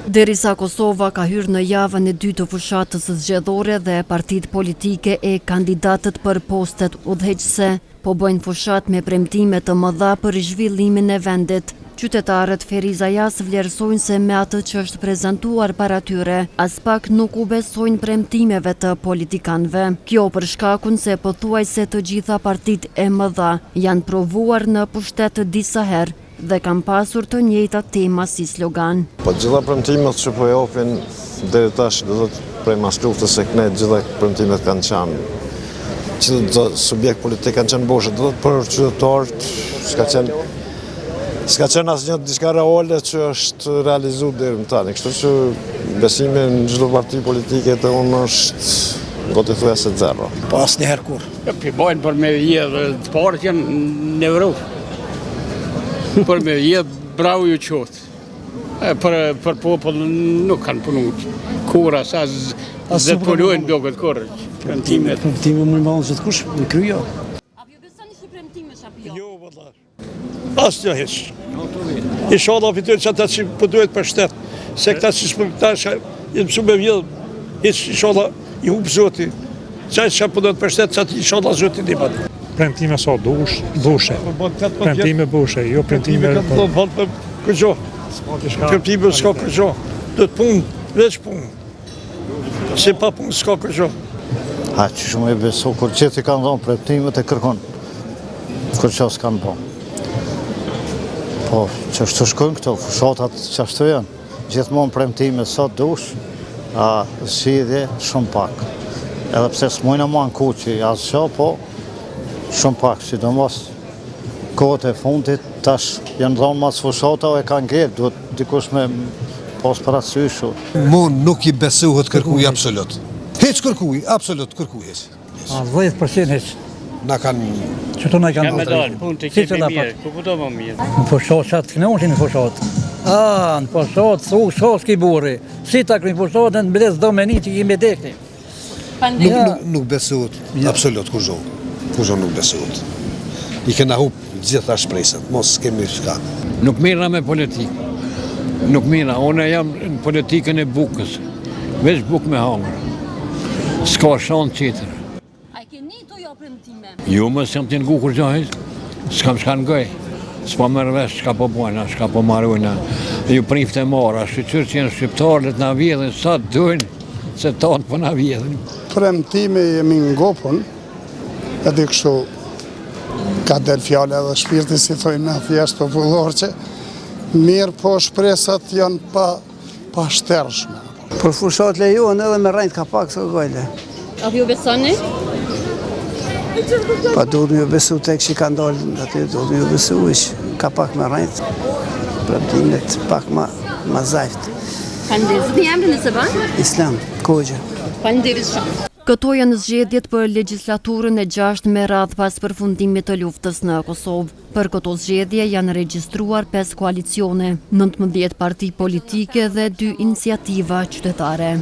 Derisa Kosova ka hyrë në javën e dytë të fushatës zgjedhore dhe partitë politike e kandidatët për postet udhëheqëse po bëjnë fushatë me premtime të mëdha për zhvillimin e vendit, qytetarët ferizajas vlerësojnë se me atë që është prezantuar para tyre, aspak nuk u besojnë premtimeve të politikanëve. Kjo për shkakun se pothuajse të gjitha partitë e mëdha janë provuar në pushtet disa herë dhe kanë pasur të njëjtat tema si slogan. Po të gjitha premtimet që po japin deri tash, do të thotë prej mas luftës e kënej, të gjitha premtimet kanë qenë që subjekt politik kanë qenë boshe, do të thotë për qytetarët s'ka qenë s'ka qenë asnjë diçka reale që është realizu deri më tani, kështu që besimi në çdo parti politike te unë është gati thuja se zero. Po asnjëherë kurrë. Po i bojnë për me vjedhë, të parët janë në Evropë. Për me vjedhë, bravo ju qoftë. Për, për popull nuk kanë punu. Kurrë, as, as dhe punojnë do këtë kurrë. Premtimet. Premtimet më në gjithkush, në kryo. A ju besoni si premtimesh apo jo? Jo, vëlla. Asnjë hiç. Ishalla fitojnë që ata që po duhet për shtet. Se këta që s'po tash janë mësu me vjedh, hiç ishalla i hup Zoti. Qaj që po duhet për shtet, që ishalla Zoti ndihmon. Premtime sa dush, bushe. Po, premtime bushe, jo premtime... Premtime kanë të kurgjo. Premtime s'ka kurgjo. Do të punë, veç punë. Se pa punë s'ka kurgjo. Ha, qysh me i besu, kur gjithë i kanë dhonë premtimet e kërkon, kurgjo s'kanë bo. Po, qashtu shkojnë këto, fushatat qashtu janë, gjithmonë premtime sa dush, a zgjidhje shumë pak. Edhe pse s'mujna m'u anku që asgjë, po shumë pak, sidomos kohët e fundit, tash janë dhonë mas fushatave e kanë ngelë, duhet dikush me pas parasysh. Mu nuk i besohet kërkuj absolut. Hiç kërkuj, absolut kërkuj hiç. A 10% hiç. Na kanë... Që të na i kanë me dalë, punë të kemi mirë, ku po do më mirë. Në fushatë, që atë kënosin në fushatë. A, në fushatë, thu, sho s'ki burri. Si ta krynë fushatë, në biles do me një që ki me dekni. Nuk, nuk, nuk besohet, absolut, kurgjo. Kurgjo nuk besohet. I kena hup gjitha shpresat, mos kemi shka. Nuk mirrna me politikë. Nuk mirrna, unë jam në politikën e bukës. Veç bukë me hangër. S'ka shansë tjetër. A i keni të jo premtime? Jo, më s'jam tu ngu kurgjo hiç, s'kam çka ngoj. S'po merr vesh çka po bojnë, çka po marojnë. Ju priftë e mara, shyqyr që janë shqiptarë, le të na vjedhin sa të dojnë, se tanë po na vjedhin. Premtime jemi ngopun, edhe kështu ka del fjala edhe shpirti si thojmë na thjesht popullor që mirë po shpresat janë pa pa shtershme. Për fushat lejohen edhe me rrejt ka pak së gojle. A ju besoni? Pa duhet me ju besu tek që kanë dalë aty, duhet me ju besu, ish, ka pak me rrejt, premtimet pak ma, ma zajft. Faleminderit. Zotni emrin nëse ban? Islam, Koxha. Faleminderit shumë. Këto janë zgjedhjet për legjislaturën e gjashtë me radhë pas përfundimit të luftës në Kosovë. Për këto zgjedhje janë regjistruar 5 koalicione, 19 parti politike dhe 2 iniciativa qytetare.